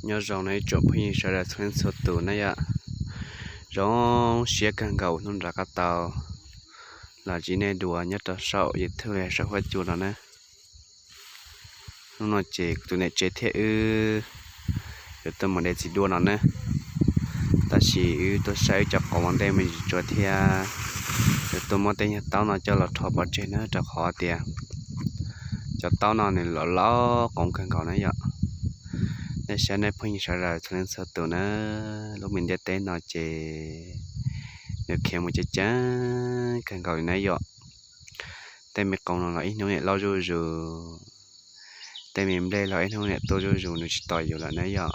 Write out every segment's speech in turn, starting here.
Nyob zoo na ib tsoom phooj ywg sawv daws txhua leej txhua tus na yom. Zoo siab kawg nkaus hnub no rov qab tau los ntsib nej dua nyob rau saum YouTube los saum huab cua no na. Hnub no ces kuv tus niam tsev thiab wb yuav tuaj mus de txiv duaj no na. Tab sis wb tuaj saib wb cov qoob ua ntej me ntsis tsuav thiab yuav tuaj muab tej nyuag taub no coj los rho pov tseg na, rau qhov tias cov taub no nws los laub qoov kawg nkaus na yom. Nej saib nej phooj ywg sawv daws txhua leej txhua tus na, lub me ntiaj teb no ces nws khiav mus ceev ceev kawg nkaus li na yom. Tej me qoob no los ib hnub niam laub zuj zus, tej me nplej los ib hnub niam tuaj zuj zus, nws tsis tos yus lawm na yom.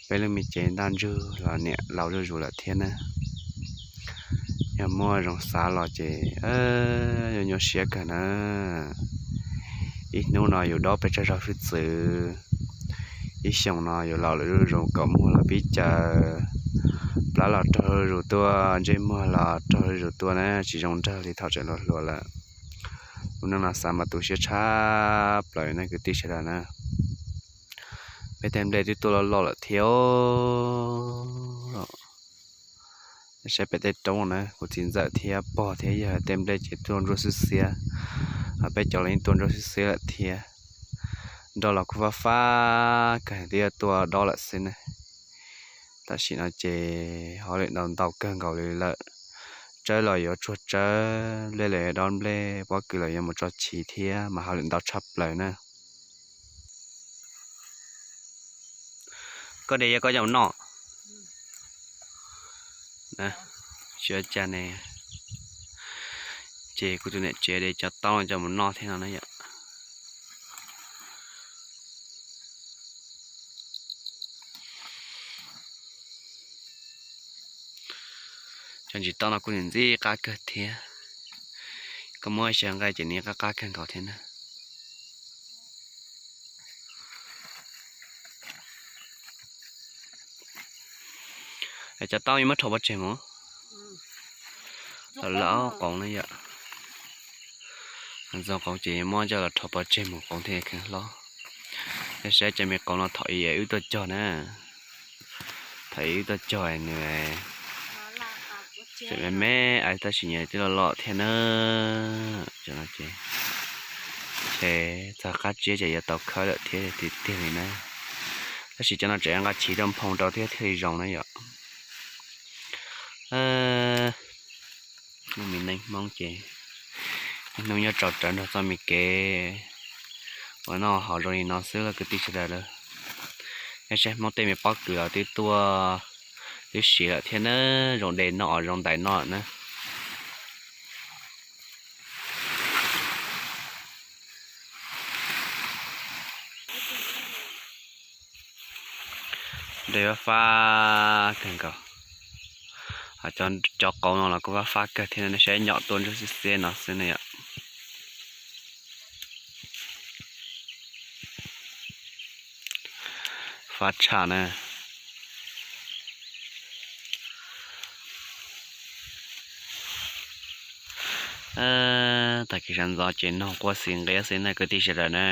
Peb lub me cev ntaj ntsug los niam laus zuj zus lawm thiab na. Yog muaj zoo xav los ces yuav nyuaj siab kawg na. Ib hnub no yus dob pes tsawg zaug hwj txwv, ib xyoos no yus laus lawm zuj zus, kaum muag los pib caws, plab los raug zuj zus tuaj, ntsej muag los raug zuj zus tuaj na, tsis zoo nraug li thaum tseem hluas hluas lawm. Lub neej no xav mas tu siab tshaj plaws na kwv tij sawv daws na. Peb tej nplej twb tuaj loj loj lawm thiab. Saib pem tej roob na, kuv txiv ntxawm thiab pog thiab yawg tej nplej ces tuaj ntsuab xwb xiab, ho peb cov los yeej tuaj ntsuab xwb xiab lawm thiab. Nroj los kuj fab fab kawg, twb yuav tuaj dob lawm xwb ne. Tam sim no ces hauj lwm ntau ntau kawg nkaus li lawm. Tsawb los yuav tsuag tsawb, nplej los yuav dob nplej, pob kws los yuav mus tso chiv thiab, mas hauj lwm ntau tshaj plaws na. Koj de yog koj coj mus noj. Tsis ua cas ne, ces kuv tus niam tsev de cov taub no coj mus noj thiab no na yom. Cov ntsis taub no kuj ntxim qab kawg thiab, koj muab xyaw nqaij ces nws qab qab kawg nkaus thiab na. Cov taub yuav muab rho pov tseg mus, los laub qoov na yom. Ntxoog qoov ces yuav muab coj los rho pov tseg mus qoov thiaj kheev hlob. Saib cov me qoov no thaum wb tuaj cog na, thaum wb tuaj cog nws tseem me me tab sis nyias twb loj loj thiab na. Cov no ces ces txog qab tsiab ces yuav tau khawb lawm thiab tiag tiag li na. Tab sis cov no tseem nqa chiv rau nphoo rau thiab thiaj li zoo na yom. Lub me neej Hmoob ces ib hnub nyob tsau rawv nrog txoj me kev ua noj haus zoo li no xwb los kwv tij sawv daws lawm. Yog saib Hmoob tej me pob kws los twb tuaj twb siav lawm thiab na, zoo de noj zoo ntais noj lawm na. De fab fab kawg nkaus. Cov qauv no los kuj fab fab kawg thiab, nej saib nyom tuaj ntsuab xiab xiab no xwb ne yom. Fab tshaj na. Tag kis sawv ntxov ces noog quaj xis nqia xwb na kwv tij sawv daws na.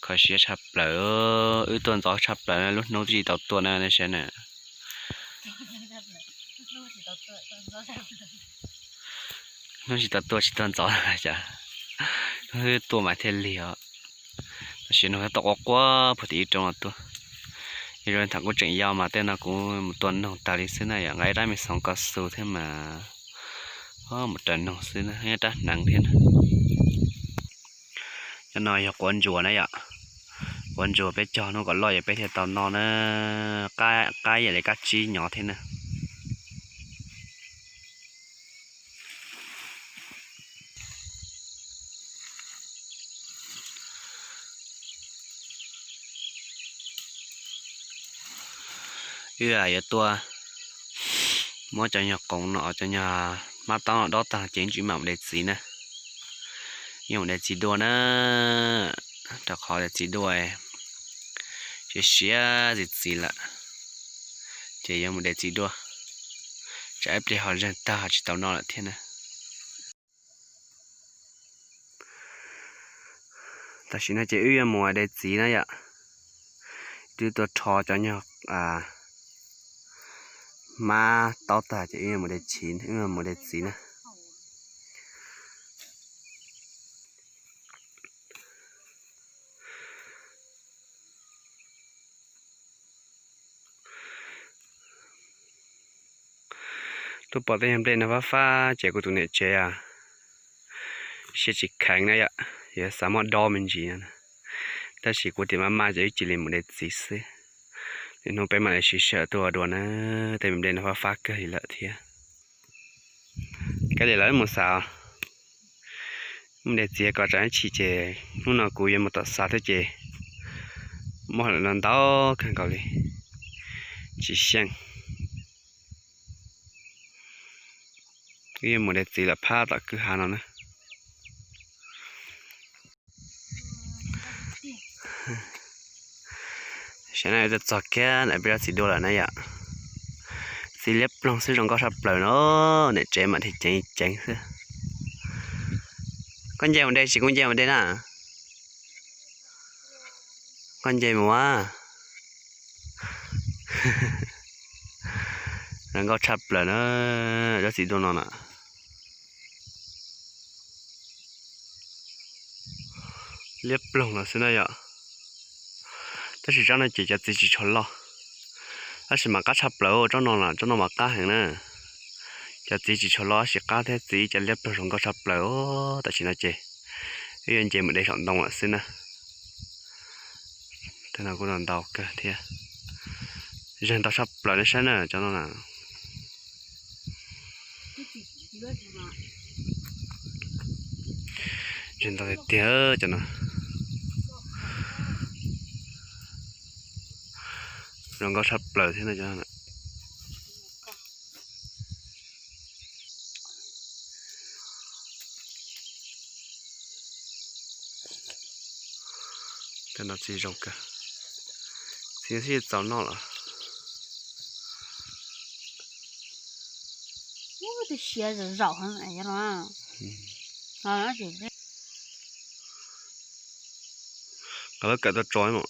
Kho siab tshaj plaws, wb tuaj ntxov tshaj plaws na, lub hnub twb tsis tau tuaj na nej saib na. Hnub tsis tau tuaj tsis tuaj ntxov cas, hnub twb tuaj mas thiaj lig os. Tam sim no tau quaj quaj puag tim ib roob no tuaj. Yog zoo tham kuj tseem yau mas tej no kuv mus tua noog tas li xwb na yom, nqa ib rab me xoov kav xu thiab mas mus raws noog xwb na, ib rab hneev thiab na. Cov no yog quav ntsuas na yom, quav ntsuas peb cog hnub kom loj yog peb thiaj tau noj na, qab yam li kab tsib nyov thiab na. Wb yuav tuaj muab cov nyuag qoov no, cov nyuag hmab taub no dob tag ces tsis mam mus de txiv na. Yuav mus de txiv duaj na, rau qhov de txiv duaj siav siav txiv txiv lawm, ces yuav mus de txiv duaj, tsam ib pliag ho zeeg tag ho tsis tau noj lawm thiab na. Tam sim no ces wb yuav mus de txiv na yom. Twb tuaj rho cov nyuag hmab taub tag ces wb mus de txiv, wb mus de txiv na. Tuaj pom tej nyuag nplej no fab fab ces kuv tus niam tsev siab tsis kheev na yom, yuav xav muab dob me ntsis no. Tab sis kuv tias maj maj ces wb cia li mus de txiv xwb. Lwm hnub peb mam li sib sawm tuaj ua dua na, tej me nplej no fab fab kawg li lawm thiab. Kav liam lawv mus xav mus de txiv kom tsam ib chim ces hnub no kuv yuav mus tom xav thiab ces muaj hauj lwm no ntau kawg nkaus li, tsis xyeej. Wb yuav mus de txiv lawm phab tom kwj ha no na. Saib na, tuaj txog kiag ntawm peb lub txiv duaj lawm na yom. Txiv liab ploog xwb, zoo nkauj tshaj plaws no, niam tsev mam dhia ceev ceev xwb. Koj nce mus de tsis, kuv nce mus de na. Koj nce mus a. Zoo nkauj tshaj plaws na, lub txiv duaj no na. Liab ploog no xwb na yom. Tab sis tsob no ces cov txiv tsis tshua loj, tab sis mas qab tshaj plaws, tsob no, tsob no mas qab heev na. Cov txiv tsis tshua loj tab sis qab thiab, txiv cov liab ploog zoo nkauj tshaj plaws. Tam sim no ces wb yuav nce mus de saum ntoo lawm xwb na. Tej no kuj ntau kawg thiab. Zeeg ntau tshaj plaws nej saib na cov no na. Zeeg ntau tiag tiag cov no. Zoo nkauj tshaj plaws thiab no cov no. Tej no txiv zoo kawg, txiv sib txaus noj lawm. Qhov lawv kawm tuaj tso mas.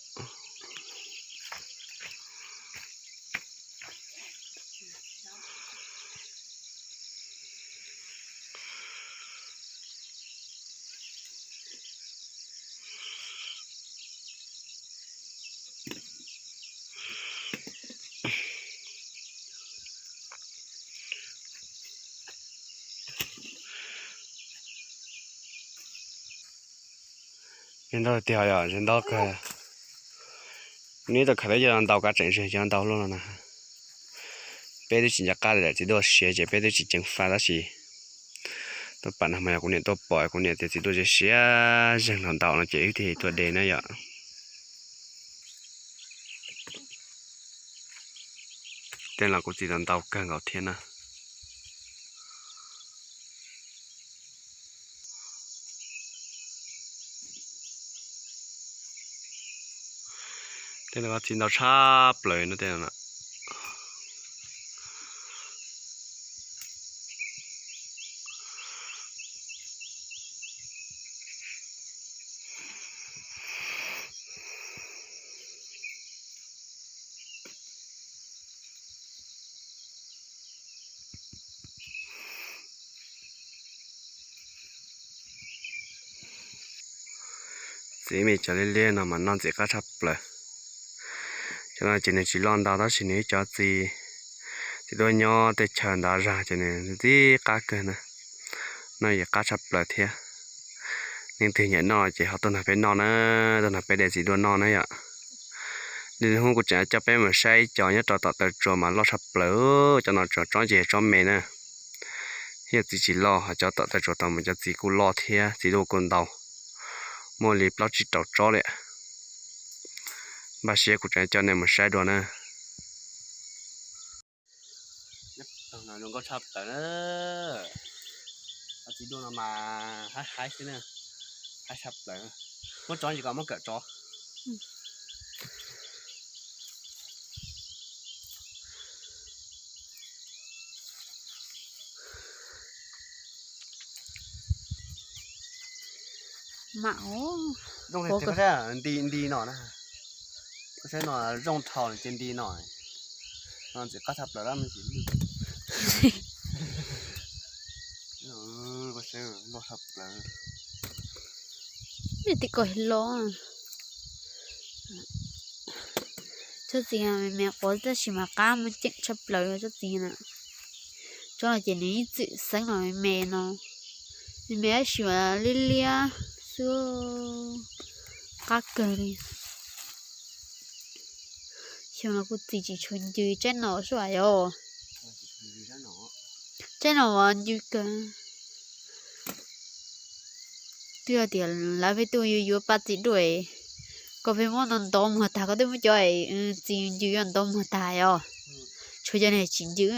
Zeeg ntau tiag yom, zeeg ntau kawg. Neb tuaj khaws tau cov ntau kav tseem zeeg cov ntau luaj no na. Peb twb tsis nco qab li lawm, txiv duaj siav ces peb twb tsis ceev faj tab sis tuaj pam no mas yog kuv niam tuaj pom, kuv niam tias txiv duaj siav siav zeeg ntau ntau no ces wb thiaj tuaj de na yom. Tej los kuj txiv tau ntau kawg nkaus thiab na. Tej no txiv ntau tshaj plaws no tej no. Txiv me cov liab liab no mas noj ntxim qab tshaj plaws. Cov no ces nws tsis loj ntau tab sis nws ib cov txiv, txiv duaj nyob tej chaw ntawd zog ces nws ntxim qab kawg na. Noj yeej qab tshaj plaws thiab. Leej twg nyiam noj ces ho tuaj nrog peb noj na, tuaj nrog peb de txiv duaj noj na yom. Lwm hnub kuv tseem coj peb mus saib ib co nyob rau tom taw tsua mas loj tshaj plaws. Cov no tsob ces tsob me na, thiab txiv tsis loj, ho cov tom taw tsua tau mus cov txiv kuj loj thiab txiv duaj kuj ntau, muaj li plaub tsib rau tsob li. Npaj siab kuv tseem coj nej mus saib dua na. Zoo nkauj tshaj plaws na. Txiv duaj no mas haib haib xwb na, haib tshaj plaws. Muab tso tsis kom muab kawm tso. Nti nti no na. No zoo dhau ces nti no, no ntxim qab tshaj plaws lawm me ntsis. Loj tshaj plaws. Nws tib ko loj. Tsob txiv me me quav tab sis mas qab muaj ceem tshaj plaws tsob txiv na. Tsob no ces nws ib txwm xeeb los me me no, me me tab sis mas liab liab xwb, qab kawg li. Xyoo no kuv txiv tsis tshua ncw tsaib no sua yos. Tsaib no mas ncw kawg. Twb yog tias lawv peb tuaj yuav yuav paj txiv duaj, koj peb muab ntov ntov muag tag, koj twb muab cov txiv ncw yuav ntov muag tag os. Tshuav cov niag tsis ncw.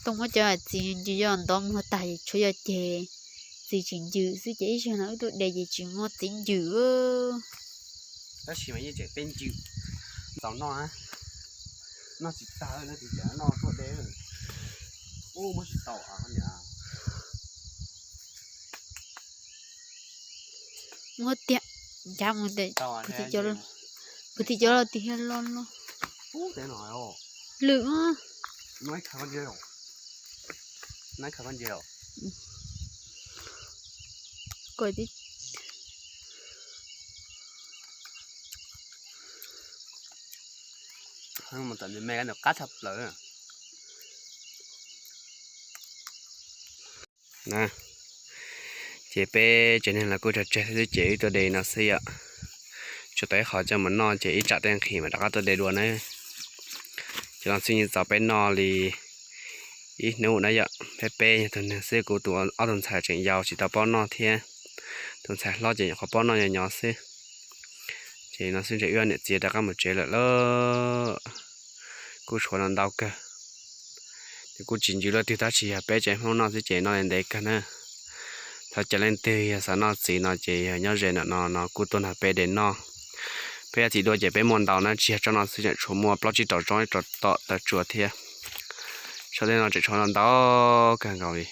Tuaj muab cov txiv ncw yuav ntov muag tag es tshuav yog ceg txiv tsis ncw xwb ces ib zaug no wb tuaj de ces tsis muaj txiv ncw. Tab sis mas yeej tseem peb ncw txaus noj, noj tsis tag no tsis tseem noj tuaj de. Ub, muab tsis tau niam. Muab tiag, ncav mus tes, kuv tij cov los tiag loj loj. Lwm. Qab tshaj plaws. Ces peb tsev neeg los kuj tsawg tsawg xwb ces wb tuaj de no xwb yom. Tsuas tau ib qho coj mus noj ces ib tsam tej nqhis mas rov qab tuaj de dua na. Ces no xwb yeej txaus peb noj li ib hnub na yom. Peb peb nyuag tus neeg xwb, kuv tus ob tug ntxhais tseem yau tsis tau paub noj thiab. Tus ntxhais hlob ces nyuam qhuav paub noj nyo nyo xwb. Ces no xwb ntshe wb niam txiv rov qab mus tsev lawm lauj. Kuj tshuav no ntau kawg. Ces kuj tsis ncw luaj twg tab sis yog peb tsev Hmoob noj xwb ces noj li ntev kawg na. Thov caw leej twg yog xav noj txiv no ces yog nyob ze ntawm no no kuj tuaj nrog peb de noj. Peb yog txiv duaj ces peb muaj ntau na, tsis yog tsob no xwb tseem tshuav muaj plaub tsib rau tsob rau tom taw tsua thiab. Tsob tej no tseem tshuav ntau ntau kawg nkaus li.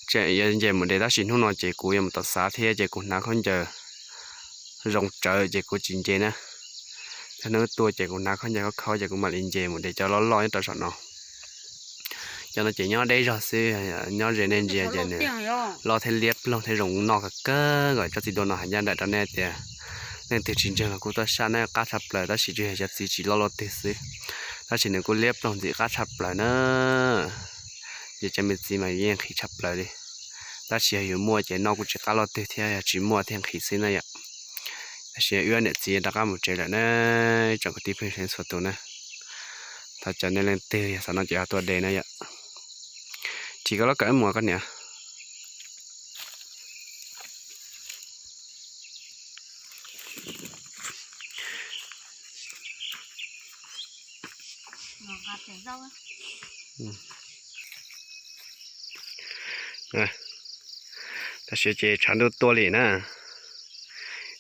Tseem yuav nce mus de tab sis hnub no ces kuv yuav mus tom xav thiab ces kuv hnav khaub ncaws zoo tsawv ces kuv tsis nce na. Tag hnub tuaj ces kuv hnav khaub ncaws khaub khaub ces kuv mam li nce mus de cov loj loj nyob rau saum no. Cov no ces nyob deb zog xwb, nyob ze nej ntsia ces nws loj thiab liab ploog thiab zoo noj kawg kawg nkaus. Tsob txiv duaj no hais ncaj nraim rau nej tias leej twg tsis ntseeg los kuj tuaj saib na, qab tshaj plaws tab sis tsuas yog cov txiv tsis loj luaj twg xwb, tab sis nws kuj liab ploog ntxim qab tshaj plaws na. Ces cov me txiv mas yeej nqhis tshaj plaws li, tab sis yog yus muaj ces noj kuj tsis qab luaj twg thiab, yog tsis muaj thiaj nqhis xwb na yom. Tab sis wb niam txiv rov qab mus tsev lawm na, tsoom kwv tij phooj ywg txhua tus na. Thov caw nej leej twg yog xav noj ces ho tuaj de na yom. Tsis koj lub kawm ib muag koj niam. Tam sim ces tshav ntuj tuaj li na.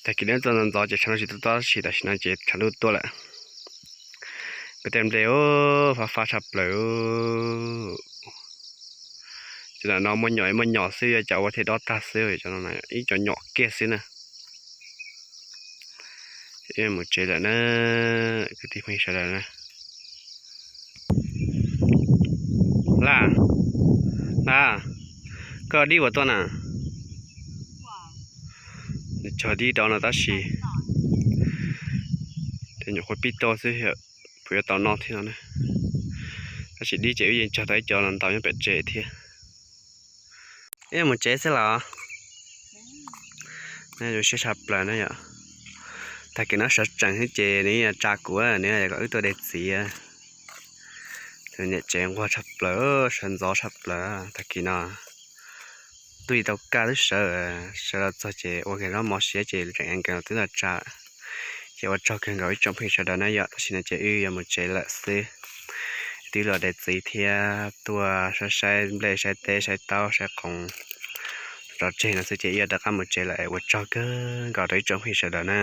Tag kis neb tuaj ntxov ntxov ces tshav ntuj tsis tuaj tob, tab sis tam sim no ces tshav ntuj tuaj lawm. Peb tej nplej fab fab tshaj plaws. Cov no muaj nyom muaj nyom xwb, cas ua thiaj dob tag xwb, cov no ib co nyom kiag xwb na. Mus tsev lawm na, kwv tij phooj ywg sawv daws na. Laj, Laj, koj dib puas tuaj na? Nws cog dib rau no tab sis nyuam qhuav pib tuaj xwb, puas yuav tau noj thiab no na. Tab sis dib ces wb yeej cog tau ib co los ntau nyob pem tsev thiab. Ib mus tsev xwb los? Zoo siab tshaj plaws na yom. Tag kis no sawv tsees xwb ces nws yeej tsa kuv, nws kom wb tuaj de txiv. Tus niam tsev nquag tshaj plaws, sawv ntxov tshaj plaws tag kis no. Twb tsis tau kaj twb sawv, sawv los txog ces ua kiag zaub mov siab ces tseem nkees los twb tau tsa. Ces ua tsaug kawg nkaus ib tsoom phooj ywg sawv daws na yom, tam sim no ces wb yuav mus tsev lawm xwb. Twb los de txiv thiab tuaj saib saib nplej saib teb saib taub saib qoov tso tseg no xwb ces wb yuav rov qab mus tsev lawm. Ua tsaug kawg nkaus rau ib tsoom phooj ywg sawv daws na.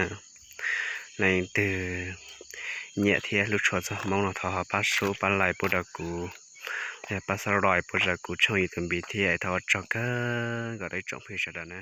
Leej twg nyiam thiab hlub tshua txog Hmoob no thov ho pab sub pab like pub rau kuv, pab subscribe pub rau kuv channel YouTube thiab, thov ua tsaug kawg nkaus rau ib tsoom phooj ywg sawv daws na.